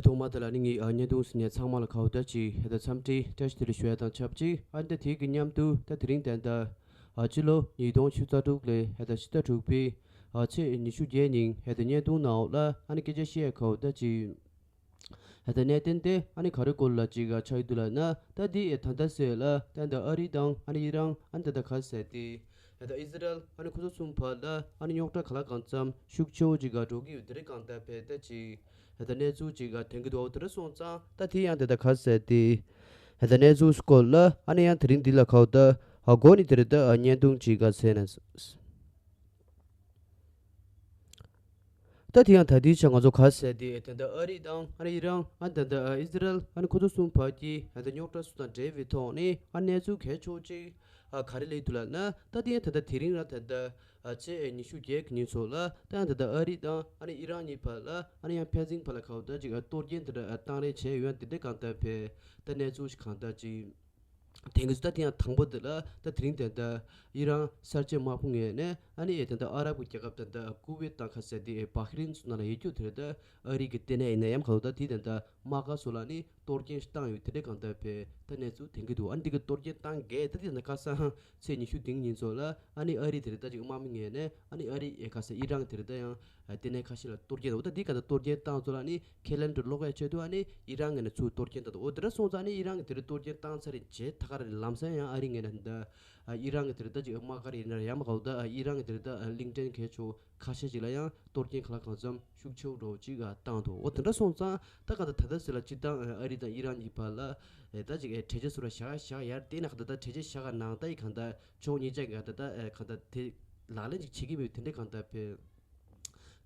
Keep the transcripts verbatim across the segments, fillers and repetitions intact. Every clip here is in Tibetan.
ཐོག་མ་དེ་ལ་ནི་ངས་ཨ་བརྙན་ཐུང་གཟིགས་མཁན་ཚང་མ་ལ་ཁ་བརྡ་ཅིག་ཧེ་ད་འཚམས་འདྲི་བཀྲ་ཤིས་བདེ་ལེགས་ཞུ་ཡ་དང་ཆབས་ཅིག་ཨ་ནི་ད་དེ་གི་མཉམ་དུ་ད་དེ་རིང་ད་ལྟ་ཨ་ཕྱི་ལོ་ཉིས་སྟོང་བཅུ་རྩ་དྲུག་ལོའི་ཧེ་ད་ཕྱི་ཟླ་དྲུག་པའི་ཨ་ཚེས་ཉི་ཤུ་བརྒྱད་ཉིན་ཧེ་ད་བརྙན་ཐུང་ནང་འོག་ལ་ཨ་ནི་སྐད་ཆ་བཤད་ཡ་ཁ་བརྡ་ཅིག་ད་ལྟ་གནད་དོན་དེ་ཨ་ནི་ག་རེ་སྐོར་ལ་ཅིག་ཆགས་ཡོད་འདུག་ལབ་ན། ད་འདི་ཨེ་ད་ལྟ་ཟེར་ལ་ད་ལྟ་ཨ་རི་དང་ཨ་ནི་ཨི་རན་ཨ་ནི་ད་ལྟ་ག་ཟེར་དེ་ད་ལྟ་ཨི་ཟི་རལ་ཨ་ནི་ཁོ་ཚོ་གསུམ་བར་ལ་ཨ་ནི་རྙོག་དྲ་ག་ལ་གང་འཚམ་ཤུགས་ཆེ་བོ་ཅིག་འགྲོ་གི་ཡོད། དེ་རིང་གང་ལྟར་བས་ད་ཅིག་ད་ལྟ་གནས་ཚུལ་ཅིག་ཐོན་གི་འདུག་འོ་དེ་འདྲ་སོང་ཙང་ད་དེ་ཡང་ད་ལྟ་ག་ཟེར་དེ་ད་ལྟ་གནས་ཚུལ་སྐོར་ལ་ཨ་ནི་ཡང་དེ་རིང་འདི་ལ་ཁ་བརྡ་ཨ་འགོ་ནས་དེ་རིང་ད་ཨ་བརྙན་ཐུང་ཅིག་ག་ཟེར་ན། ད་དེ་ཡང་ད་ལྟའི་ཆ་ང་ཚོ་ག་ཟེར་དེ་ད་ལྟ་ཨ་རི་དང་ཨ་རི་ཨི་རན་ཨ་ད་ལྟ་ཨི་ཟི་རལ་ཨ་ནི་ཁོ་ཚོ་གསུམ་བར་གྱི་ད་ལྟ་རྙོག་དྲ་སུ་དང་འབྲེལ་བའི་ཐོག་ནས་ཨ་གནས་ཚུལ་གལ་ཆེ་ཅིག་ཨ་ག་རེ་སླེབས་འདུག་ལབ་ན། ད་དེ་ཡང་ད་ལྟ་དེ་རིང་ར་ད་ལྟ་ཨ་ཚེས་ཉི་ཤུ་བརྒྱད་ཀྱི་ཉིན་ཚོ་ལ་ད་ཡང་ད་ལྟ་ཨ་རི་དང་ཨ་ནི་ཨི་རན་གཉིས་བར་ལ་ཨ་ནི་ཡང་ཕན་ཚུན་བར་ལ་ག་བ་ད་ཅིག་ཨ་གཏོར་སྐྱོན་དེ་འདྲ་ཨ་བཏང་རེས་བྱས་ཡོད་ཡང་དེ་འདྲ་གང་ལྟར་བས་ད་གནས་ཚུལ་ཞིག་གང་ལྟར་ཅིག་དེང་གི་ད་དེ་ཡང་དང་པོ་དེ་ལ་ད་དེ་རིང་དེ་ད་ཨི་རན་གསར་བརྗེ་དམག་དཔུང་ངོས་ནས་ཨ་ནི་ཨེ་དེ་ད་ཨ་རབ་ཀྱི་རྒྱལ་ཁབ་དེ་ད་ཀུ་ཝེད་དང་ཁ་ཟེར་དེ་ཨེ་བྷ་ཧི་རིན་ཚོ་ནང་ལ་ཡོད་རྒྱུ་དེ་རེད། ད་ཨ་རི་གི་ལྟེ་གནས་ཡིན་ན་ཡང་ག་ལོ་ད་དེ་དེ་ད་དམག་སྒར་སོགས་ལ་ནི་གཏོར་སྐྱོན་ཞིག་བཏང་ཡོད་དེ་འདྲ་གང་ལྟར་བས་ད་གནས་ཚུལ་དེང་གི་འདུག་ཨ་ནི་འདི་གི་གཏོར་སྐྱོན་བཏང་གས་ད་དེ་ད་ཁ་སང་ཚེས་ཉི་ཤུ་བདུན་ཉིན་ཚོ་ལ་ཨ་ནི་ཨ་རི་དེ་རེད་ད་ཅིག་དམག་མི་ངོས་ནས་ཨ་ནི་ཨ་རི་ཨེ་ཁ་ཟེར་ཨི་རན་དེ་རེད་ད་ཡང་ལྟེ་གནས་ཁ་ཤས་ལ་གཏོར་སྐྱོན་འོ་ད་འདི་ག་ད་གཏོར་སྐྱོན་བཏང་ཚོ་ལ་ནི་ཁས་ལེན་དུ་ལོག་ཡ་ཆེད་དུ་ཨ་ནི་ཨི་རན་ངོས་ནས་ཚུར་གཏོར་སྐྱོན་བཏང་འདུག་འོ་དེ་འདྲ་སོང་ཙང་ཨ་ནི་ཨི་རན་གྱི་དེ་རིང་གཏོར་སྐྱོན་བཏང་ཚར་རེད་རྗེས་ད་ག་རེ་ལམ་སང་ཡང་ཨ་རི་ངོས་ནས་འདི་ཨི་རན་གྱི་དེ་རིང་ད་ཅིག་དམག་སྒར་ཡིན་ན་ཡང་མ་གོ་ད་ཨི་རན་གྱི་དེ་རིང་ད་གླིང་ཕྲན་གལ་ཆེ་ཁ་ཤས་ཅིག་ལ་ཡང་གཏོར་སྐྱོན་ག་ལ་གང་འཚམ་ཤུགས་ཆེ་བོ་འགྲོ་ཅིག་བཏང་འདུག་འོ་དེ་འདྲ་སོང་ཙང་ད་ག་ད་ད་ལྟ་ཟེར་ལ་སྤྱིར་བཏང་ཨ་རི་དང་ཨི་རན་གྱི་བར་ལ་ད་ཅིག་གྲོས་ཆོད་སུ་ར་བཞག་བཞག་ཡར་བལྟས་ན་ག་ད་ད་གྲོས་ཆོད་བཞག་ག་ནང་ད་ཡི་གང་ད་ཕྱོགས་གཉིས་ཆ་གི་ག་ད་ད་ག་ད་དེ་ལག་ལེན་ཅིག་བྱེད་ཀྱི་མེད་དེ་འདྲ་གང་ད་བས།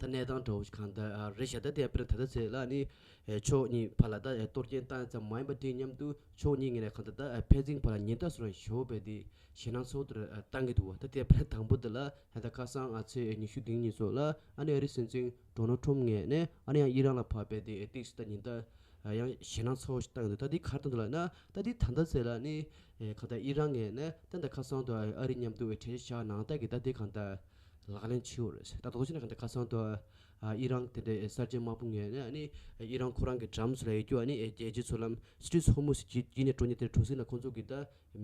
ད་གནས་སྟངས་འདྲ་བོ་ཞིག་གང་ལྟར་ཨ་རེད་ཤག་ད་དེ་དཔེར་ན་ད་ལྟ་ཚེ་ལ་ནི་ཨེ་ཕྱོགས་གཉིས་བར་ལ་ད་ཨེ་གཏོར་སྐྱོན་བཏང་ཙམ་མ་ཡིན་པ་དེ་མཉམ་དུ་ཕྱོགས་གཉིས་ངོས་ནས་གང་ལྟར་ད་ཨེ་ཕན་ཚུན་བར་ལ་ཉེན་བརྡ་སོགས་རང་ཞུ་བས་དེ་ཞེད་སྣང་ཚོགས་དེར་ཨེ་བཏང་གི་འདུག་བ། ད་དེ་དཔེར་ན་དང་པོ་དེ་ལ་ད་ཁ་སང་ཨ་ཚེས་ཉི་ཤུ་བདུན་ཉིན་སོགས་ལ་ཨ་ནི་ཨ་རིའི་སྲིད་འཛིན་ཌོ་ནལ་ཊམ་ངོས་ནས་ཨ་ནི་ཡང་ཨི་རན་ལ་ཕར་བས་དེ་ཨེ་ཏིག་སི་ད་ཉེན་བརྡ་ཡང་ཞེད་སྣང་ཚོགས་ཤིག་བཏང་གི་འདུག་ད་དེ་ག་རེ་བཏང་འདུག་ལབ་ན་ད་དེ་ད་ལྟ་ཚེ་ལ་ནི་ཨེ་གང་ལྟར་ཨི་རན་ངོས་ནས་ད་ད་ཁ་སང་དུ་ཨ་རི་མཉམ་དུ་ཨེ་གྲོས་ཆོད་བཞག་ནང་ལྟར་གྱི་ད་དེ་གང་ལྟར། ལག་ལེན་བྱེད་འོ་རེད། ད་དོག་ཅི་ན་ག་འདྲ་ཁ་སང་དུ་ཨ་ཨི་རན་དེ་འདྲའི་གསར་བརྗེ་དམག་དཔུང་ངོས་ནས་ཨ་ནི་ཨི་རན་ཁོ་རང་གི་འགྲམ་སུ་ལ་ཡོད་རྒྱུ་ཨ་ནི་རྒྱལ་སྤྱི་མཚོ་ལམ་སི་ཏྲིཊ་ཧོར་མུ་ཟི་གི་ནས་འགྲོ་མཁན་དེ་གྲུ་གཟིངས་ལ་ཁོང་ཚོ་གི་ད་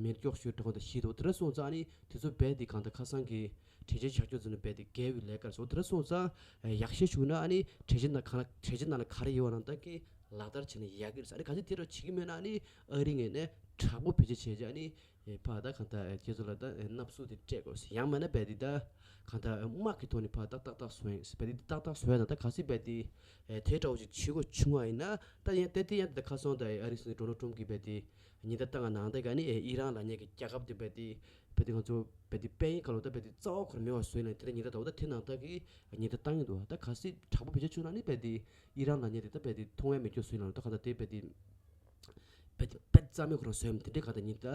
མེ་སྒྱོགས་ཤོད་འགྲོ་གང་ད་ཤི་འདུག་དེ་འདྲ་སོང་ཙང་ཨ་ནི་དེ་ཚོ་རྦད་དེ་གང་ད་ཁ་སང་གི་གྲོས་ཆོད་བཞག་རྒྱུ་ཚོ་ནི་རྦད་དེ་འགལ་བའི་ལས་ཀ་རེད་ཟེར་འོ་དེ་འདྲ་སོང་ཙང་ཡག་ཤོས་བྱུང་ན་ཨ་ནི་གྲོས་ཆོད་ནང་ག་ལ་གྲོས་ཆོད་ནང་ལ་ག་རེ་ཡོད་པ་ནང་ད་གི་ལག་བསྟར་བྱས་ན་ཡག་གི་རེད་ཟེར། ཨ་ནི་ག་ཚོད་དེ་འདྲ་བྱེད་ཀྱི་མེད་ན་ཨ་ནི་ཨ་རི་ངོས་ནས་དྲག་པོ་བེད་སྤྱོད་བྱས་རྗེས་ཨ་ནི། ཨེ་ཕ་ད་གང་ལྟར་ཨེ་ཁྱེད་ཚོ་ལ་ད་ཨེ་མནའ་བསུ་དེ་སྤྲད་དགོས་ཡང་མིན་ན་རྦད་དེ་ད་གང་ལྟར་ཨེ་དམག་གི་ཐོག་ནས་ཕ་ཏག་ཏག་ཏག་བཟོ་ཡིན་རྦད་དེ་ཏག་ཏག་བཟོ་ཡ་ན་ད་ག་སྲིད་རྦད་དེ་ཨེ་དེ་འདྲ་བོ་ཅིག་བྱེད་དགོས་བྱུང་བ་ཡིན་ན་ད་ཡང་ད་དེ་ཡང་ད་ཁ་སང་ད་ཨེ་ཨ་རིའི་སྲིད་འཛིན་ཌོ་ནལ་ཊམ་གྱིས་རྦད་དེ་ཉེན་བརྡ་བཏང་བ་ནང་ད་ག་ནི་ཨེ་ཨི་རན་ལབ་མཁན་གྱི་རྒྱལ་ཁབ་དེ་རྦད་དེ་རྦད་དེ་ང་ཚོ་རྦད་དེ་དཔལ་ཡོན་ཁ་ལོ་ད་རྦད་དེ་རྩ་བ་ཁོ་རང་མེད་པ་བཟོས་ནས་དེ་འདྲ་ཉེན་བརྡ་ད་འོ་ད་དེ་ནང་ད་གི་ཉེན་བརྡ་བཏང་གི་འདུག་ད་ག་སྲིད་དྲག་པོ་བེད་སྤྱོད་བྱུང་ན་ནི་རྦད་དེ་ཨི་རན་ལབ་མཁན་དེ་ད་རྦད་དེ་མཐོང་ཡ་མེད་སྐྱོ་བཟོས་ནང་ད་ག་ད་དེ་རྦད་དེ། བེད་བེད་རྩ་མེད་ཁོ་རང་བཟོས་མི་དེ་འདྲའི་ག་ད་ཉིན་ད་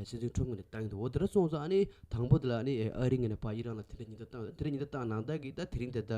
སྲིད་འཛིན་ཁྲོམ་ངོས་ནས་བཏང་གི་འདུག་འོ་དེ་འདྲ་སོང་ཙང་ཨ་ནི་དང་པོ་དེ་ལ་ཨ་ནི་ཨ་རི་ངོས་ནས་ཕར་ཨི་རན་ལ་དེ་འདྲ་ཉིན་ད་བཏང་དེ་འདྲ་ཉིན་ད་བཏང་ནང་ད་གི་ད་དེ་རིང་དེ་ད་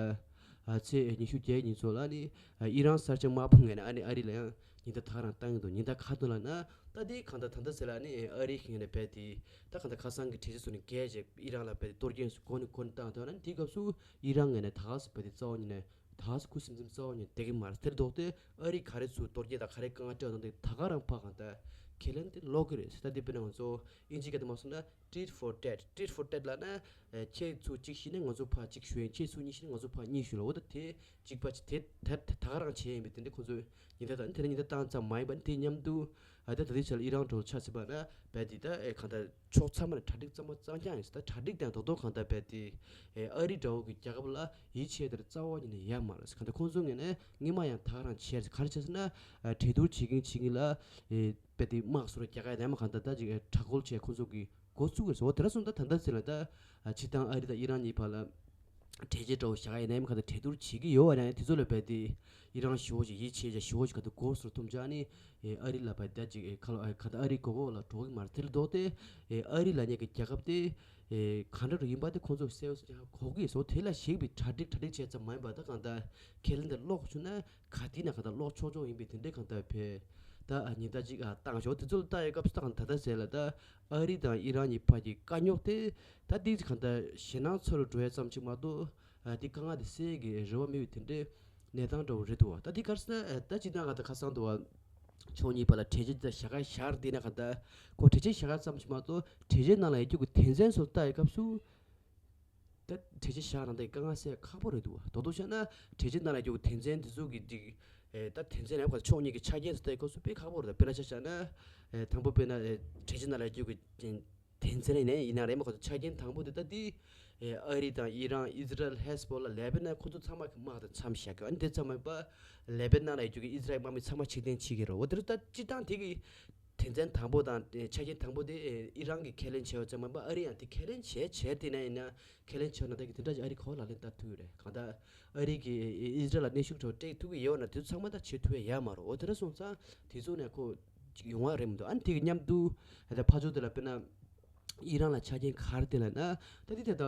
ཚེས་ཉི་ཤུ་བརྒྱད་ཉིན་ཚོ་ལ་ཨ་ནི་ཨི་རན་གསར་བརྗེ་དམག་དཔུང་ངོས་ནས་ཨ་ནི་ཨ་རི་ལ་ཡང་ཉིན་ད་ད་ག་རང་བཏང་གི་འདུག་ཉིན་ད་ག་དུ་ལ་ན་ད་དེ་གང་ད་ད་ད་ཟེར་ལ་ཨ་ནི་ཨ་རི་ངོས་ནས་རྦད་དེ་ད་གང་ད་ཁ་སང་གི་གྲོས་ཆོད་སོགས་ནས་འགལ་བྱས་ཨི་རན་ལ་རྦད་དེ་གཏོར་སྐྱོན་སོགས་གོ་ནས་གོ་ནས་བཏང་ད་ན་དེའི་སྐབས་སུ་ཨི་རན་ངོས་ནས་ད་ག་སུ་རྦད་དེ་རྩ་བ་ཉིད་ནས། ད་སྐུ་སྲིད་འཛིན་གཙོ་བོ་ནས་བསྡད་ཀྱི་མ་རེད། དེར་ལྡོག་སྟེ་ཨ་རི་ག་རེ་ཚུར་གཏོར་རྒྱག་དང་ག་རེ་དཀའ་ངལ་སྤྲད་དང་དེ་ད་ག་རང་ཕ་གང་ལྟར་ཁས་ལེན་དེ་ལོག་གི་རེད་ཟེར། ད་དེ་དཔེར་ན་ང་ཚོ་དབྱིན་ཇི་སྐད་དུ་མ་སོང་ན་tit for tat། tit for tat ལབ་ན་ཨེ་ཁྱེད་ཚུར་གཅིག་ཤི་ན་ང་ཚོ་ཕ་གཅིག་ཤི་ཡིན། ཁྱེད་ཚུར་གཉིས་ཤི་ན་ང་ཚོ་ཕ་གཉིས་ཤི་ལ་འོ་ད་དེ་གཅིག་པ་གཅིག་དེ་ད་ད་ག་རང་བྱས་ཡིན་པས་དེ་འདྲ་ཁོ་ཚོས་ཉེན་བརྡ་དང་དེ་ནས་ཉེན་བརྡ་བཏང་ཙམ་མ་ཡིན་པ་ནི་དེ་མཉམ་དུ་ཨ་ད་ད་ལྟའི་ཆར་ཨི་རན་འགྲོ་ཆ་ཟིན་པ་ན་རྦད་དེ་ད་ཨེ་གང་ལྟར། ཕྱོགས་ཚང་མ་ལ་གྲ་སྒྲིག་གཙང་མ་གཙང་རྐྱང་ཡིན་ཟེར། ད་གྲ་སྒྲིག་དང་རྡོག་རྡོག་གང་ལྟར་རྦད་དེ་ཨེ་ཨ་རི་འདྲ་བོ་གི་རྒྱལ་ཁབ་ལ་ཡིད་ཆེས་དེར་རྩ་བ་ཉིད་ནས་ཡོད་མ་རེད་ཟེར། གང་ལྟར་ཁོང་ཚོ་ངོས་ནས་སྔོན་མ་ཡང་ད་ག་རང་བྱས་ཟེར། ག་རེ་བྱས་ཟེར་ན་ཨེ་གྲོས་བསྡུར་བྱེད་ཀྱིན་བྱེད་ཀྱིན་ལ་ཨེ་རྦད་དེ་དམག་སོགས་རྒྱག་ག་ཡ་ནས་མ་གང་ལྟར་ད་ཅིག་ཨེ་དྲག་རྒོལ་བྱས་ཁོང་ཚོ་གི་འགོ་བཙུགས་ཡོད་ཟེར། འོ་དེ་འདྲ་སོང་ད་ད་ལྟ་ཟེར་ལ་ད་ཨ་སྤྱིར་བཏང་ཨ་རི་དང་ཨི་རན་གཉིས་བར་ལ་གྲོས་ཆོད་འདྲ་བོ་བཞག་ཡ་ནས་མ་གང་ལྟར་གྲོས་བསྡུར་བྱེད་ཀྱི་ཡོད་པ་ཡང་དེ་ཚོ་ལ་རྦད་དེ་ཨི་རན་ཞེ་བོ་ཅིག་ཡིད་ཆེས་བྱས་ཞེ་བོ་ཅིག་ག་ད་འགོ་སོར་ཐུམ་ཅག་ནི། ཨེ་ཨ་རི་ལ་བ་ད་ཅིག་ཨེ་ཁ་ལོ་ཨེ་ཁ་ད་ཨ་རི་གོ་གོ་ལ་འགྲོ་གི་མ་རེད། དེ་ལ་ལྡོག་སྟེ་ཨེ་ཨ་རི་ལབ་མཁན་གྱི་རྒྱལ་ཁབ་དེ་ཨེ་ག་འདྲ་རུ་ཡིན་པ་དེ་ཁོང་ཚོ་གསལ་པོ་གོ་གི་སོ། དེ་ལ་ཞིག་པའི་གྲ་སྒྲིག་གྲ་སྒྲིག་བྱས་ཙམ་མ་ཡིན་པ་ད་གང་ལྟར་ཁས་ལེན་དེ་ལོག་བྱུང་ན་ག་དེ་ན་གང་ལྟར་ལོག་ཆོག་ཆོག་ཡིན་པའི་དེ་འདྲའི་གང་ལྟར་བས་ད་ཨ་ཉེན་བརྡ་ཅིག་ཨ་བཏང་ཞོག་དེ་ཚོ་ལ་ལྟ་ཡོད་སྐབས་སུ་ད་གང་ད་ལྟ་ཟེར་ལ་ད་ཨ་རི་དང་ཨི་རན་གཉིས་བར་གྱི་དཀའ་རྙོག་དེ་ད་དེ་གང་ལྟར་ཞེད་སྣང་ཚ་རུ་འགྲོ་ཡ་ཙམ་ཅིག་མ་གཏོགས་ཨ་དེ་དཀའ་ངལ་དེ་སེལ་གྱི་རེ་བ་མེད་པའི་དེ་འདྲའི། གནས་སྟངས་འདྲ་བོ་རེད་འདུག་བ། ད་འདི་ག་རེ་ཟེར་ན་ད་སྤྱིར་བཏང་ག་ད་ཁ་སང་འདུག་བ། ཕྱོགས་གཉིས་བར་ལ་གྲོས་ཆོད་དེ་བཞག་ག་བཞག་བསྡད་ན་ག་ད་ཁོ་གྲོས་ཆོད་བཞག་ག་ཙམ་ཞིག་མ་གཏོགས་གྲོས་ཆོད་ནང་ལ་ཡོད་རྒྱུ་གི་དོན་ཚན་སོགས་ལྟ་ཡི་སྐབས་སུ། ད་གྲོས་ཆོད་བཞག་རང་ད་དཀའ་ངལ་སེལ་ཁག་པོ་རེད་འདུག་བ། རྡོག་རྡོག་བཤད་ན་གྲོས་ཆོད་ནང་ལ་ཡོད་རྒྱུ་གི་དོན་ཚན་དེ་ཚོ་གི་འགྲིག་ཨེ་ད་དོན་ཚན་རེད་བ། ཕྱོགས་གཉིས་ཀྱི་ཆ་རྐྱེན་སོགས་ལྟ་ཡི་སྐབས་སུ་དཔེ་ཁག་པོ་རེད། ད་དཔེར་ན་ཆ་བཞག་ན་ཨེ་དང་པོ་དཔེར་ན་ཨེ་གྲོས་ཆོད་ནང་ལ་ཡོད་རྒྱུ་གི་དོན་ཚན་ནས་ཡིན་ན་རེད་མ་གཏོགས་ཆ་རྐྱེན་དང་པོ་དེ་ད་དེ་ཨེ་ཨ་རི་དང་ཨི་རན། ཨི་ཟི་རལ། ཧེ་སི་བྷོ་ལ། ལེ་བྷ་ནན། ཁོ་ཚོ་ཚང་མ་དམག་དང་མཚམས་བཞག་གི། ཨ་ནི་དེ་ཙམ་མ་ཡིན་པ་ལེ་བྷ་ནན་ལ་ཡོད་རྒྱུ་གི་ཨི་ཟི་རལ་དམག་མི་ཚང་མ་ཕྱིར་འཐེན་བྱེད་ཀྱི་རེད། འོ་དེ་རུ་ད་སྤྱིར་བཏང་དེ་གི་དོན་ཚན་དང་པོ་དང་ཆ་རྐྱེན་དང་པོ་དེ་ཨེ་ཨི་རན་གྱིས་ཁས་ལེན་བྱས་པ་ཙམ་མ་ཡིན་པ་ཨ་རི་ཡང་དེ་ཁས་ལེན་བྱས་བྱས་དེ་ནས་ཡིན་ན་ཁས་ལེན་བྱས་ན་ད་གི་དེ་འདྲ་ཅིག་ཨ་རི་ག་པར་ལག་ལེན་བསྟར་ཐུབ་ཀྱི་རེད། གང་ལྟར་ཨ་རི་གིས་ཨེ་ཨི་ཟི་རལ་ལ་གནོན་ཤུགས་འདྲ་བོ་སྤྲད་ཐུབ་ཀྱི་ཡོད་ན་དེ་ཚོ་ཚང་མ་ད་བྱེད་ཐུབ་ཡ་ཡོད་མ་རེད། འོ་དེ་འདྲ་སོང་ཙང་དེ་ཚོ་ནས་ཁོ་ཅིག་ཡོང་བ་རེད་མི་འདུག་ཨ་ནི་དེ་གི་མཉམ་དུ་ད་ཕར་ཕྱོགས་དེ་ལ་དཔེར་ན་ཨི་རན་ལ་ཆ་རྐྱེན་ག་རེ་དེ་ལབ་ན། ད་དེ་ད་ད་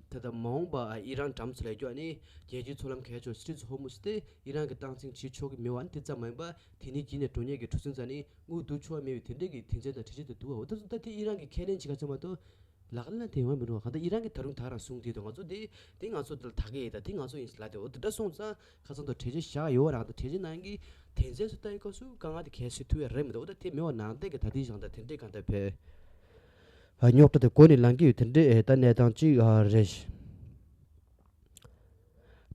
ད་ད་མ་འོངས་པ་ཨི་རན་འགྲམ་ཚོ་ལ་ཡོད་རྒྱུ་ཨ་ནི་རྒྱལ་སྤྱིའི་མཚོ་ལམ་གལ་ཆེ་བ་སི་ཊྲེཊ་ཨོཕ་ཧོར་མུཛ་དེ་ཨི་རན་གྱིས་སྟངས་འཛིན་བྱེད་ཆོག་གི་མེད་པ། ཨ་ནི་དེ་ཙམ་མ་ཡིན་པ་དེ་ནས་བརྒྱུད་ནས་འགྲོ་མཁན་གྱི་འགྲོ་སོང་ཚོ་ནི་དངུལ་བསྡུ་ཆོག་པ་མེད་པའི་དེ་འདྲས་ཀྱི་དོན་ཚན་དང་གྲོས་ཆོད་དེ་འདུག་བ། འོ་ད་ད་དེ་ཨི་རན་གྱིས་ཁས་ལེན་བྱེད་ག་ཚོད་མ་གཏོགས་ལག་ལེན་ལ་འཐེན་ཡོང་བ་མི་འགྲོ་བ། གང་ལྟར་ཨི་རན་གྱིས་ད་རུང་ད་རང་གསུངས་དེ་དང་ང་ཚོ་དེ་དེ་ང་ཚོ་དེ་ལ་ད་གི་ཡིན། ད་དེ་ང་ཚོ་ཡིན་ལབ་དེ། འོ་དེ་འདྲ་སོང་ཙང་ཁ་སང་དུ་གྲོས་ཆོད་བཞག་ཡོད་རང་། ད་གྲོས་ཆོད་ནང་གི་དོན་ཚན་སུ་ལྟ་ཡི་སྐབས་སུ་དཀའ་ངལ་དེ་གལ་སྲིད་ཐུག་ཡ་རེད་མི་འདུག་འོ་ད་དེ་མི་འོ་ནང་བསྟན་གྱི་ད་དེ་བཞག་ད་དེ་འདྲས་གང་ལྟར་བས་རྙོག་དྲ་དེ་འགོ་ནས་ལངས་ཀྱི་ཡོད། དེ་འདྲས་ཨེ་ད་གནས་སྟངས་གཅིག་ཨ་རེད།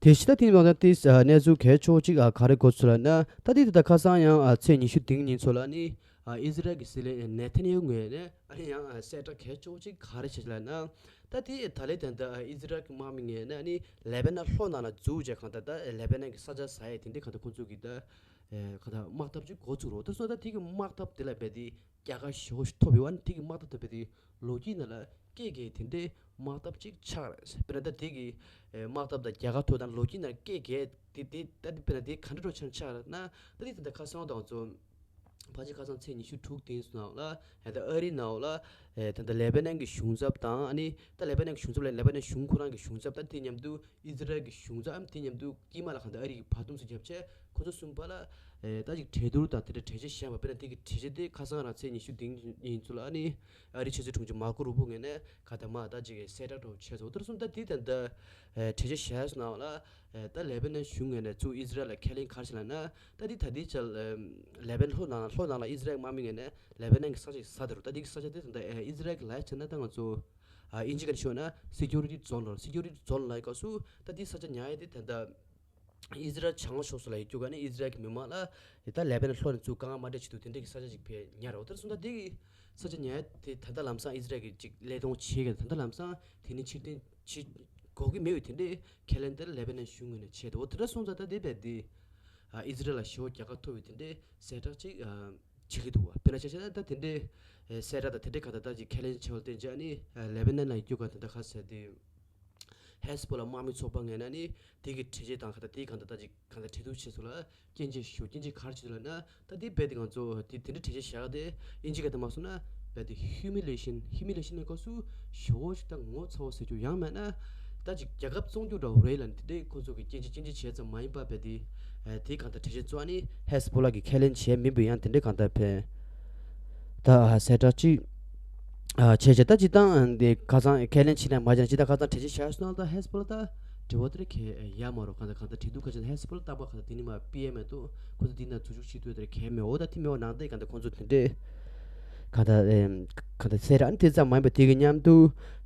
དེ་ཕྱི་ད་དེ་ནང་དེ་གནས་ཚུལ་གལ་ཆེ་བོ་གཅིག་ག་རེ་གོ་ཚུལ་ལ་ན། ད་དེ་དེ་ད་ཁ་སང་ཡང་ཚེས་ཉི་ཤུ་བདུན་ཉིན་ཚོ་ལ་ནི་ཨི་ཟི་རལ་གྱི་སྲིད་བློན་ནེ་ཐན་ཡ་ཧུ་ངོས་ནས་ཨ་ནི་ཡང་གསལ་བསྒྲགས་གལ་ཆེ་བོ་གཅིག་ག་རེ་བྱས་ལ་ན། ད་དེ་ད་ལས་དེ་ད་ཨི་ཟི་རལ་གྱི་དམག་མི་ངོས་ནས་ཨ་ནི་ལེ་བྷ་ནན་ལྷོ་ནང་ལ་འཛུལ་བྱས་གང་ལྟར་ད་ལེ་བྷ་ནན་གྱི་ས་ཆ་ཟ་ཡས་དེ་འདྲའི་གང་ལྟར་ཁོང་ཚོ་གི་ད་གང་ལྟར་དམག་འཐབ་ཅིག་འགོ་ཚུགས་རོགས། ད་སོ་ད་དེ་གི་དམག་འཐབ་དེ་ལ་རྦད་དེ་རྒྱལ་ཁ་ཞེ་པོ་ཞིག་ཐོབ་ཡོད་པ་ནི་དེ་གི་དམག་འཐབ་དེ་རྦད་དེ་ལོ་རྒྱུས་ནང་ལ་སྐད་རྒྱག་དེ་འདྲའི་དམག་འཐབ་ཅིག་ཆགས་རེད། དཔེར་ན་ད་དེ་གི་དམག་འཐབ་དང་རྒྱལ་ཁ་ཐོབ་དང་ལོ་རྒྱུས་ནང་སྐད་རྒྱག་དེ་དེ་ད་དེ་དཔེར་ན་དེ་ག་འདྲ་འགྲོ་ཆགས་ཆགས་རེད་ན། ད་དེ་ད་ལྟ་ཁ་སང་དང་ཚོ་ཕལ་ཆེར་ཁ་སང་ཚེས་ཉི་ཤུ་དྲུག་དེ་ནང་ལ་ད་ལྟ་ཨ་རི་ནང་ལ་ད་ལྟ་ལེ་བྷ་ནན་གྱི་གཞུང་ཚབ་དང་ཨ་ནི་ད་ལེ་བྷ་ནན་གྱི་གཞུང་ཚབ་ལ་ལེ་བྷ་ནན་གཞུང་ཁོ་རང་གི་གཞུང་ཚབ་ད་དེ་མཉམ་དུ་ཨི་ཟི་རལ་གྱི་གཞུང་ཚབ་དེ་མཉམ་དུ་དཀྱིལ་མ་ལ་གང་ལྟར་ཨ་རི་གི་བར་འདུམ་སུ་བརྒྱབ་བྱས་ཁོ་ཚོ་གསུམ་བར་ལ་ཨེ་ད་ཅིག་གྲོས་བསྡུར་དང་དེ་འདྲ་གྲོས་ཆོད་བཞག་པ། དཔེར་ན་དེ་གི་གྲོས་ཆོད་དེ་ཁ་སང་རང་ཚེས་ཉི་ཤུ་བདུན་ཉིན་ཚོ་ལ་ཨ་ནི་ཨ་རིའི་ཆེས་མཐོའི་དྲུང་ཆེ་མར་ཀོ་རུ་བྷོ་ངོས་ནས་ག་ད་མ་ད་ཅིག་གསལ་བསྒྲགས་འདྲ་བོ་བྱས་སོང་། དེར་སོང་ད་དེ་ད་ལྟ་ཨེ་གྲོས་ཆོད་བཞག་སོང་ནའང་ལ་ཨེ་ད་ལེ་བྷ་ནན་གཞུང་ངོས་ནས་ཚུར་ཨི་ཟི་རལ་ལ་ཁས་ལེན་ག་རེ་བྱས་ལབ་ན། ད་དེ་ད་དེ་ཆ་ལེ་བྷ་ནན་ལྷོ་ནང་ལྷོ་ནང་ལ་ཨི་ཟི་རལ་དམག་མི་ངོས་ནས་ལེ་བྷ་ནན་གྱི་ས་ཆ་ཞིག་ཟ་དེ་རུ། ད་དེ་གི་ས་ཆ་དེ་ད་ལྟ་ཨེ་ཨི་ཟི་རལ་གྱི་ལ་ཡ་བྱས་ན་ད་ང་ཚོ་ཨ་དབྱིན་ཇི་སྐད་ནས་ཤོད་ན་སི་ཀུ་རི་ཊི་ཛོན་ལ་སི་ཀུ་རི་ཊི་ཛོན་ལ་ཡི་སྐབས་སུ་ད་དེ་ས་ཆ་ཉར་ཡ་དེ་ད་ལྟ་ཨི་ཟི་རལ་བྱང་ཕྱོགས་སུ་ལ་ཡོད་རྒྱུ་ག་ནི་ཨི་ཟི་རལ་གྱི་མི་མང་ལ་ད་ལེ་བྷ་ནན་ལྷོ་ནས་ཚུར་དཀའ་ངལ་མ་འཕྲད་ཆེད་དུ་དེ་འདྲ་གི་ས་ཆ་ཅིག་ཕར་ཉར་རོགས། དེར་སོང་ད་དེ་གི་ས་ཆ་ཉར་དེ་ད་ལྟ་ལམ་སང་ཨི་ཟི་རལ་གྱིས་ཅིག་ཀླད་སྟོང་བྱེད་ཀྱི་ད་ལྟ་ལམ་སང་དེ་ནི་ཕྱིར་འཐེན་བྱེད་དགོས་ཀྱི་མེད་པའི་དེ་འདྲའི་ཁས་ལེན་དེར་ལེ་བྷ་ནན་གཞུང་ངོས་ནས་བྱས་འདུག་འོ་དེ་འདྲ་སོང་ཙང་ད་དེ་རྦད་དེ་ཨི་ཟི་རལ་ལ་ཞེ་པོ་རྒྱལ་ཁ་ཐོབ་པའི་དེ་འདྲའི་གསལ་བསྒྲགས་ཅིག་བྱེད་ཀྱི་འདུག་བ། དཔེར་ན་ཆ་བཞག་ན་ད་དེ་འདྲའི་གསལ་བསྒྲགས་དང་དེ་འདྲའི་ག་ད་ད་ཅིག་ཁས་ལེན་བྱས་པ་བརྟེན་བྱས་ནི་ལེ་བྷ་ནན་ལ་ཡོད་རྒྱུ་ག་ད་ད་ག་ཟེར་དེ། ཧེ་སི་བྷོ་ལ་དམག་མི་ཚོགས་པ་ངོས་ནས་ནི་དེ་གི་གྲོས་ཆོད་དང་ག་ད་དེ་གང་ལྟར་ད་ཅིག་གང་ལྟར་གྲོས་བསྡུར་བྱས་སོང་ལ་སྐྱོན་བརྗོད་ཞུ་སྐྱོན་བརྗོད་ག་རེ་བྱས་སོང་ལབ་ན། ད་དེ་རྦད་དེ་ང་ཚོ་དེ་དེ་འདྲ་གྲོས་ཆོད་བཞག་དེ་དབྱིན་ཇི་སྐད་དུ་མ་སོང་ན་རྦད་དེ་ཧིའུ་མི་ལེ་ཤན། ཧིའུ་མི་ལེ་ཤན་ནི་སྐབས་སུ་ཞེ་པོ་ཞིག་ད་ངོ་ཚ་བོ་ཟེར་རྒྱུ་ཡང་མེད་ན་ད་ཅིག་རྒྱལ་ཁབ་བཙོང་རྒྱུ་འདྲ་བོ་རེད་ལབ་ནས་དེ་འདྲའི་ཁོ་ཚོ་གི་སྐྱོན་བརྗོད་སྐྱོན་བརྗོད་བྱས་ཙམ་མ་ཡིན་པ་རྦད་དེ་དེ་གང་ལྟར་གྲོས་ཆོད་གཙོ་བོ་ནི་ཧེ་སི་བྷོ་ལ་གི་ཁས་ལེན་བྱས་མིན་པའི་ཡང་དེ་འདྲའི་གང་ལྟར་ཕན། ད་གསལ་བསྒྲགས་ཅིག་ཨ་བྱས་བྱས་ད་སྤྱིར་བཏང་འདི་ཁ་སང་ཁས་ལེན་བྱས་ནས་མ་བྱས་ན་སྤྱིར་བཏང་ཁ་སང་གྲོས་ཆོད་བཞག་སོང་ན་ད་ཧེ་སི་བྷོ་ལ་ད་འབྲེལ་བ་དེ་རེ་གས་ཡ་མ་རོ། གང་ལྟར་གང་ལྟར་འབྲེལ་གཏུག་ཁ་ཆེ་ན་ཧེ་སི་བྷོ་ལ་རྟག་པར་གང་ལྟར་དེ་ནི་མ་པི་ཨེ་མེད་དོ་ཁོ་ཚོ་དེ་ན་འཛུལ་ཞུགས་བྱེད་དུས་དེ་རེ་གས་མེད། འོ་ད་དེ་མེད་པ་ནང་བསྟན་གང་ལྟར་ཁོ་ཚོ་དེ་འདྲས་གང་ལྟར་གང་ལྟར་གསལ་ར་ཨ་ནི་དེ་ཙམ་མ་ཡིན་པ་དེ་གི་མཉམ་དུ་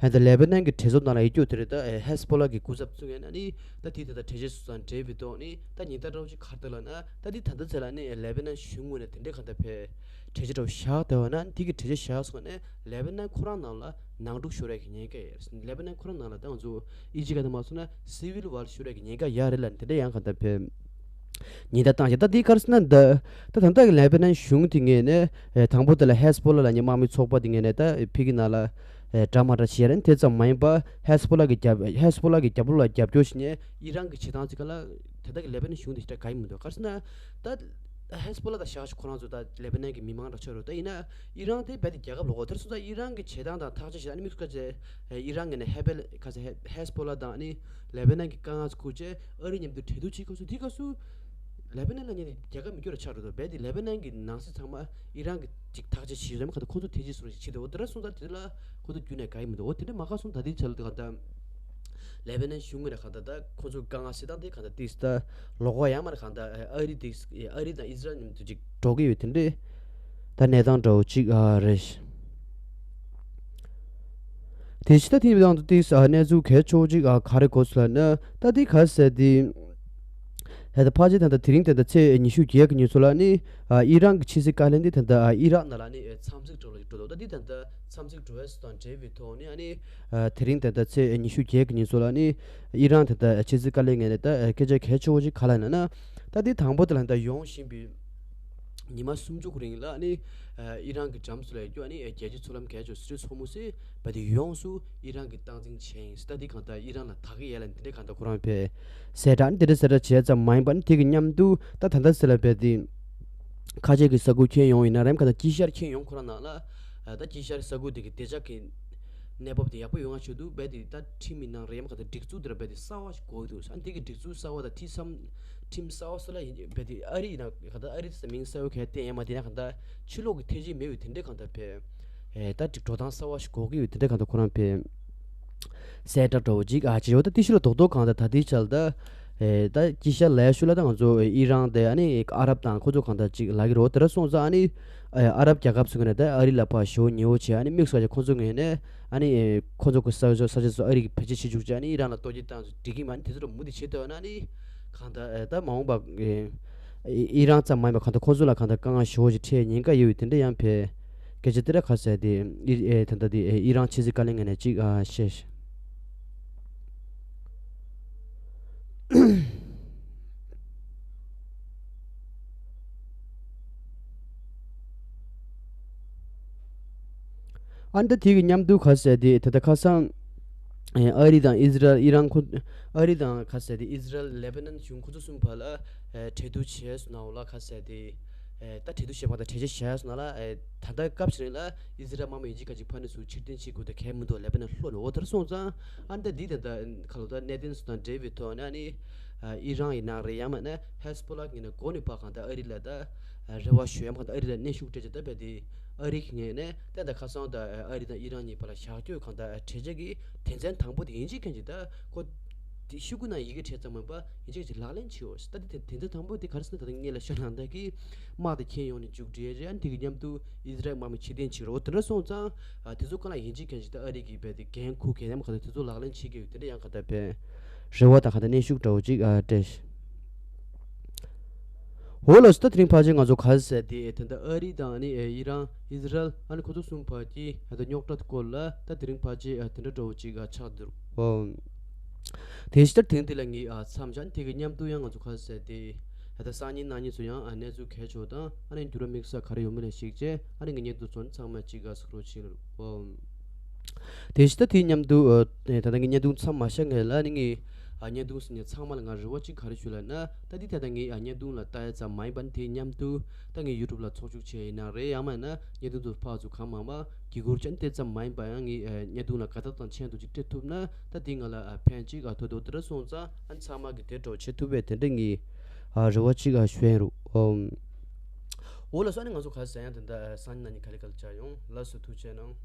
ཧན་ད་ལེ་བྷ་ནན་གྱི་གྲོས་ཚོགས་ནང་ལ་ཡོད་རྒྱུ་དེ་རེ་ད་ཧེ་སི་བྷོ་ལ་གི་སྐུ་ཚབ་ཚུགས་ཡོད་ན་ནི་ད་དེ་དེ་ད་གྲོས་ཆོད་སོང་ཙང་འབྲེལ་བའི་ཐོག་ནི་ད་ཉེན་བརྡ་འདྲ་བོ་ཅིག་ག་རེ་ལབ་ན་ད་འདི་ད་ལྟ་ཚེ་ལ་ནི་ལེ་བྷ་ནན་གཞུང་ངོས་ནས་དེ་འདྲའི་གང་ལྟར་ཕེ་གྲོས་ཆོད་འདྲ་བོ་བཞག་བསྡད་པ་ན་འདི་གི་གྲོས་ཆོད་བཞག་སོང་ནས་ལེ་བྷ་ནན་ཁོ་རང་ནང་ལ་ནང་འཁྲུག་ཤོར་ཡ་གི་ཉེན་ཁ་ཡོད། ལེ་བྷ་ནན་ཁོ་རང་ནང་ལ་ད་ང་ཚོ་ཨི་ཇི་ག་ད་མ་སོང་ན་སི་ཝིལ་ཝར་ཤོར་ཡ་གི་ཉེན་ཁ་ཡོད་རེད་ལབ་དེ་འདྲ་ཡང་གང་ལྟར་ཕེ་ཉེན་བརྡ་བཏང་ཞིག་ད་འདི་ག་རེ་ཟེར་ན་འདི་ད་ད་ལྟ་གི་ལེ་བྷ་ནན་གཞུང་དེ་ངོས་ནས་ཨེ་དང་པོ་དེ་ལ་ཧེ་སི་བྷོ་ལ་ལབ་མཁན་དམག་མི་ཚོགས་པ་དེ་ངོས་ནས་ད་ཕི་གི་ནང་ལ་ཨེ་འདྲ་མ་འདྲ་བྱས་རེད། དེ་ཙམ་མ་ཡིན་པ་ཧེ་སི་བྷོ་ལ་གི་རྒྱབ་ཧེ་སི་བྷོ་ལ་གི་རྒྱབ་ལོགས་ལ་རྒྱབ་སྐྱོར་བྱེད་མཁན་ཨི་རན་གི་བྱེད་སྟངས་ཅིག་ག་ལ་དེ་དག་གི་ལེ་བྷ་ནན་གཞུང་དེ་ཞེ་དྲག་དགའ་ཡི་མི་འདུག་ག་རེ་ཟེར་ན་ད་ཧེ་སི་བྷོ་ལ་དང་ཤག་ཤག་ཁོ་རང་ཚོ་ད་ལེ་བྷ་ནན་གི་མི་མང་འདྲ་ཆགས་རེད། ད་ཡིན་ན་ཨི་རན་དེ་རྦད་དེ་རྒྱལ་ཁབ་ལོག་གོ། དེར་སོང་ཙང་ཨི་རན་གི་བྱེད་སྟངས་དང་ཐག་གཅོད་བྱེད་སྟངས་ཨ་ནི་མི་ཚོ་ཁ་ཆེ་ཨི་རན་གི་ནས་ཧེ་བྷེལ་ཁ་ས་ཧེ་ཧེ་སི་བྷོ་ལ་དང་ཨ་ནི་ལེ་བྷ་ནན་གི་དཀའ་ངལ་ཚོ་ཁུར་བྱས་ཨ་རི་མཉམ་དུ་གྲོས་བསྡུར་བྱེད་སྐབས་སུ་དེ་སྐབས་སུ། ལེ་བྷ་ནན་ལ་ཉེ་རྒྱལ་ཁབ་མི་སྐྱོ་ར་ཆགས་འགྲོ་འདུག་རྦད་དེ་ལེ་བྷ་ནན་གྱི་ནང་སྲིད་ཚང་མ་ཨི་རན་གྱི་ཅིག་ཐག་གཅོད་བྱེད་རེད་མ་ག་ད་ཁོ་ཚོ་ཐེ་ཇི་སོང་ཞིག་བྱེད་འདུག་འོ་དེ་འདྲ་སོང་ཙང་དེ་ལ་ཁོ་ཚོ་རྒྱུན་ནས་དགའ་ཡི་མི་འདུག་འོ་དེ་འདྲ་མ་དགའ་སོང་ད་དེ་ཆ་ལ་དེ་ག་ད་ ལེ་བྷ་ནན་གཞུང་ངོས་ནས་གང་ལྟར་ད་ཁོ་ཚོ་དཀའ་ངལ་སེལ་སྟངས་དེ་གང་ལྟར་ཏིས་ད་ལོགས་ཀ་ཡང་མ་རེད། གང་ལྟར་ཨ་རི་ཏིས་ཨ་རི་དང་ཨི་ཟི་རལ་མཉམ་དུ་ཅིག་འགྲོ་གི་ཡོད་དེ་འདྲས་ད་གནས་སྟངས་འདྲ་བོ་ཅིག་ཨ་རེད། དེ་ཕྱི་ད་དེའི་སྟེང་དུ་ཏིས་ཨ་གནས་ཚུལ་གལ་ཆེ་བོ་ཅིག་ཨ་ག་རེ་གོ་སོང་ལབ་ན། ད་དེ་ག་ཟེར་དེ། ད་ལྟ་ཕལ་ཆེར་ད་ལྟ་དེ་རིང་ད་ལྟ་ཚེས་ཉི་ཤུ་བརྒྱད་ཀྱི་ཉིན་སོ་ལ་ནི་ཨ་ཨི་རན་གྱི་ཕྱི་སྲིད་བཀའ་བློན་དེ་ད་ལྟ་ཨ་ཨི་རག་ནང་ལ་ནི་ཨ་འཚམས་གཟིགས་འགྲོ་ལ་འགྲོ་འདུག་ད་དེ་ད་ལྟ་འཚམས་གཟིགས་འགྲོ་ཡས་སུ་དང་འབྲེལ་བའི་ཐོག་ནས་ཨ་ནི་ཨ་དེ་རིང་ད་ལྟ་ཚེས་ཉི་ཤུ་བརྒྱད་ཀྱི་ཉིན་སོ་ལ་ནི་ཨི་རན་ད་ལྟ་ཕྱི་སྲིད་བཀའ་བློན་ངོས་ནས་ད་ཨ་སྐད་ཆ་གལ་ཆེ་བོ་ཞིག་ག་ལ་ན་ན། ད་དེ་དང་པོ་དེ་ལ་ད་ཡོང་བཞིན་པའི་ཉི་མ་སུམ་ཅུ་གི་རིང་ལ་ནི་ཨ་ཨི་རན་གྱི་འགྲམ་སུ་ལ་ཡོད་རྒྱུ་ཨ་ནི་ཨ་རྒྱལ་སྤྱི་མཚོ་ལམ་གལ་ཆེ་སྲིད་ཚོགས་མུ་སི་བ་དེ་ཡོངས་སུ་ཨི་རན་གྱི་སྟངས་འཛིན་བྱས་ཡིན། ད་དེ་གང་ལྟར་ཨི་རན་ལ་ད་གི་ཡས་ལ་འདི་འདྲའི་གང་ལྟར་ཁོ་རང་ཕེ་གསལ་བསྒྲགས་ནི་དེ་འདྲ་གསལ་བསྒྲགས་བྱས་ཙམ་མ་ཡིན་པ་ནི་དེ་གི་མཉམ་དུ་ད་ད་ལྟ་སི་ལ་བས་དེ་ཁ་ཆེ་གི་ས་ཁུལ་ཁྱེར་ཡོང་ཡིན་ན་རེམ་ག་ད་དཀྱིལ་ཤར་ཁྱེར་ཡོང་ཁོ་རང་ནང་ལ་ཨ་ད་དཀྱིལ་ཤར་ས་ཁུལ་དེ་གི་བདེ་འཇགས་ཀྱི་གནས་བབ་དེ་ཡག་པོ་ཡོང་བ་ཆེད་དུ་བས་དེ་ད་ཁྲིམས་མི་ནང་རེམ་ག་ད་སྒྲིག་འཛུགས་དེ་ར་བས་དེ་གསར་བ་ཞིག་དགོས་འདུག་ཨ་དེ་གི་སྒྲིག་འཛུགས་གསར་བ་ད་ཐི་སམ་ཁྲིམས་གསར་བ་སོ་ལ་ཡིན་བས་དེ་ཨ་རི་ཡིན་ན་ག་ད་ཨ་རི་ས་མིང་གསར་བ་གས་བསྟན་ཡ་མ་དེ་ན་ག་ད་ཕྱི་ལོགས་ཀྱི་ཐེ་ཇི་མེད་པའི་དེ་འདྲའི་གང་ལྟར་ཕེ། ཨེ་ད་ཅིག་འགྲོ་སྟངས་གསར་བ་ཞིག་དགོས་ཀྱི་ཡོད་དེ་འདྲའི་གང་ལྟར་ཁོ་རང་ཕེ། གསལ་བསྒྲགས་འདྲ་བོ་ཅིག་ཨ་ཅེ་ཡོད་ད་ཏི་ཤུ་ལ་རྡོག་རྡོག་གང་ལྟར་ད་ལྟའི་ཆར་ད། ཨེ་ད་དཀྱིལ་ཤར་ལས་ཤུ་ལ་ད་ང་ཚོ་ཨི་རན་དེ་ཨ་ནི་ཨ་རབ་དང་ཁོ་ཚོ་གང་ལྟར་ཅིག་ལ་གི་རོ་དེ་ར་སོང་ཙང་ཨ་ནི། ཨེ་ཨ་རབ་རྒྱལ་ཁབ་ཚོ་གི་ནས་ད་ཨ་རི་ལ་ཕར་ཞོ་ཉེ་བོ་བྱས་ཨ་ནི་དམིགས་བསལ་ཁོ་ཚོ་ངོས་ནས་ཨ་ནི་ཨེ་ཁོ་ཚོ་གི་ས་ཆ་ས་ཆ་ཚོ་ཨ་རི་གི་བེད་སྤྱོད་བྱེད་བཅུག་བྱས་ཨ་ནི་ཨི་རན་ལ་གཏོར་རྒོལ་བཏང་ཚོ་འགྲིག་གི་མ་ནི་དེ་ཚོ་ལ་མུ་མཐུད་བྱེད་ཐུབ་ན་ནི། གང་ལྟར་ཨེ་ད་མ་འོངས་པ་ཨེ་ཨི་རན་ཙམ་མ་ཡིན་པ་གང་ལྟར་ཁོ་ཚོ་ལ་གང་ལྟར་དཀའ་ངལ་ཞེ་པོ་ཞིག་འཕྲད་ཉེན་ཁ་ཡོད་པའི་དེ་འདྲ་ཡང་ཕེ། སྐད་ཆ་དེ་འདྲ་ག་ཟེར་དེ་ཨི་ཨེ་ད་ལྟ་དེ་ཨེ་ཨི་རན་ཕྱི་སྲིད་བཀའ་བློན་ངོས་ནས་ཅིག་ཨ་བཤད། ཨ་ནི་ད་དེ་གི་མཉམ་དུ་ག་ཟེར་དེ་ད་ལྟ་ཁ་སང་ཨེ་ཨ་རི་དང་ཨི་ཟི་རལ་ཨི་རན་ཁོ་ཨ་རི་དང་ག་ཟེར་དེ་ཨི་ཟི་རལ་ལེ་བྷ་ནན་གཞུང་ཁོ་ཚོ་གསུམ་བར་ལ་ཨེ་གྲོས་བསྡུར་བྱས་སོང་ན་འོ་ལ་ག་ཟེར་དེ། ཨེ་ད་གྲོས་བསྡུར་བྱས་པ་དང་གྲོས་ཆོད་བཞག་སོང་ན་ལ་ཨེ་ད་ལྟ་སྐབས་ཤིག་རིང་ལ་ཨི་ཟི་རལ་དམག་མི་ཡིན་གཅིག་ཁ་ཅིག་ཕ་ནས་སུ་ཕྱིར་འཐེན་བྱེད་དགོས་དེ་གལ་མི་འདུག་ལེ་བྷ་ནན་ལྷོ་ནས་འོ་དེར་སོང་ཙང་ཨ་ནི་ད་འདི་ད་ལྟ་ཁ་ལོ་ད་གནད་དོན་སུ་དང་འབྲེལ་བའི་ཐོག་ནས་ཨ་ནི་ཨི་རན་ཡིན་ན་རེད་ཡང་མིན་ན་ཧེ་ཟི་བྷོ་ལ་ཡིན་ན་འགོ་ནས་ཕ་གང་ལྟར་ཨ་རི་ལ་ད་རེ་བ་ཞུ་ཡང་གང་ལྟར་ཨ་རི་ལ་གནོན་ཤུགས་སྤྲད་ཅིག་ད་བས་དེ་ཨ་རི་གི་ངོས་ནས་ད་ལྟ་ཁ་སང་ད་ཨ་རི་དང་ཨི་རན་གཉིས་བར་ལ་བཞག་རྒྱུ་གང་ལྟར་གྲོས་ཆོད་ཀྱི་དོན་ཚན་དང་པོ་དེ་ཡིན་གཅིག་མཁན་གཅིག་ད་ཁོ་དེ་ཤོག་གུ་ནང་ཡི་གེ་བྲིས་ཙམ་མིན་པ་ཡིན་གཅིག་མཁན་གཅིག་ལག་ལེན་བྱེད་འོ་ད་དེ་དེ་དོན་ཚན་དང་པོ་དེ་ག་རེ་ཟེར་ན་ད་ལྟ་ངས་ལ་ཤོད་ནང་ད་གི་དམག་དེ་ཁྱེར་ཡོང་ནས་མཇུག་སྒྲིལ་རེད། ཨ་ནི་དེ་གི་མཉམ་དུ་ཨི་ཟི་རལ་དམག་མི་ཕྱིར་འཐེན་བྱེད་རོགས་དེ་འདྲ་སོང་ཙང་ཨ་དེ་ཚོ་གང་ལ་ཡིན་གཅིག་མཁན་གཅིག་ད་ཨ་རི་གི་བས་དེ་འགན་འཁུར་མཁན་ཡང་མ་ག་ད་དེ་ཚོ་ལག་ལེན་བྱེད་ཀྱི་ཡོད་དེ་འདྲ་ཡང་ག་ད་བས་རེ་བ་དང་ག་ད་གནོན་ཤུགས་འདྲ་བོ་ཅིག་ཨ་སྤྲད། འོ་ལགས་སོ། ད་དེ་རིང་ཕལ་ཆེར་ང་ཚོ་ག་ཟེར་དེ་ད་ལྟ་ཨ་རི་དང་ནི་ཨི་རན་ཨི་ཟི་རལ་ཨ་ནི་ཁོ་ཚོ་གསུམ་བར་གྱི་ད་རྙོག་དྲ་སྐོར་ལ་ད་དེ་རིང་ཕལ་ཆེར་དེ་འདྲ་འདྲ་བོ་ཅིག་ཆགས་འདུག་ཨོ། དེ་ཕྱི་ལྟར་དེང་འདི་ལ་ངས་མཚམས་བཞག་དེ་གི་མཉམ་དུ་ཡང་ང་ཚོ་ག་ཟེར་དེ་ད་ལྟ་སང་ཉིན་གནངས་ཉིན་ཚོ་ཡང་གནས་ཚུལ་གལ་ཆེ་བ་དང་ཨ་ནི་འགྱུར་བ་དམིགས་བསལ་ག་རེ་ཡོད་མེད་ལ་གཞིགས་བྱས་ཨ་ནི་ངའི་བརྙན་ཐུང་ཚོ་ཚང་མ་ཅིག་གཟིགས་རོགས་བྱེད་ལ་ཨོ། དེ་བཞིན་ད་དེའི་མཉམ་དུ་ཨ་ད་ལྟ་ངའི་བརྙན་ཐུང་མཚམས་མ་བཞག་སྔོན་ལ་ནི་ངས་ཨ་བརྙན་ཐུང་གཟིགས་མཁན་ཚང་མ་ལ་ང་རེ་བ་གཅིག་ག་རེ་ཞུ་ལབ་ན་ད་འདི་ད་ལྟ་ངའི་ཨ་བརྙན་ཐུང་ལ་ལྟ་ཡ་ཙམ་མ་ཡིན་པ་ནི་དེའི་མཉམ་དུ་ད་ངའི་ཡུ་ཊུབ་ལ་ཚོགས་ཞུགས་བྱས་ཡིན་ན་རེད་ཡང་མིན་ན་བརྙན་ཐུང་ཚོ་ཕར་ཚུར་གང་མང་མང་བརྒྱུད་སྐུར་བྱས་ནས་དེ་ཙམ་མ་ཡིན་པ་ཡང་ངའི་ཨ་བརྙན་ཐུང་ལ་དགའ་རྟགས་དང་མཆན་དུ་ཅིག་སྤྲད་ཐུབ་ན་ད་འདི་ང་ལ་ཨ་ཕན་གཅིག་ཨ་ཐོགས་འདུག་དེ་འདྲ་སོང་ཙང་ཨ་ཚང་མ་གི་དེ་འདྲ་བྱེད་ཐུབ་པའི་དེ་འདྲ་ངའི་ཨ་རེ་བ་གཅིག་ཨ་ཞུ་ཡ་རུ་ཨོ། འོ་ལགས་སོ། ཨ་ནི་ང་ཚོ་ག་ཟེར་ཡང་དེ་འདྲ་སང་ཉིན་གནངས་ཉིན་ག་ལེ་ག་ལེ་བཅར་ཡོང་། ལགས་སོ། ཐུགས་རྗེ་གནང་།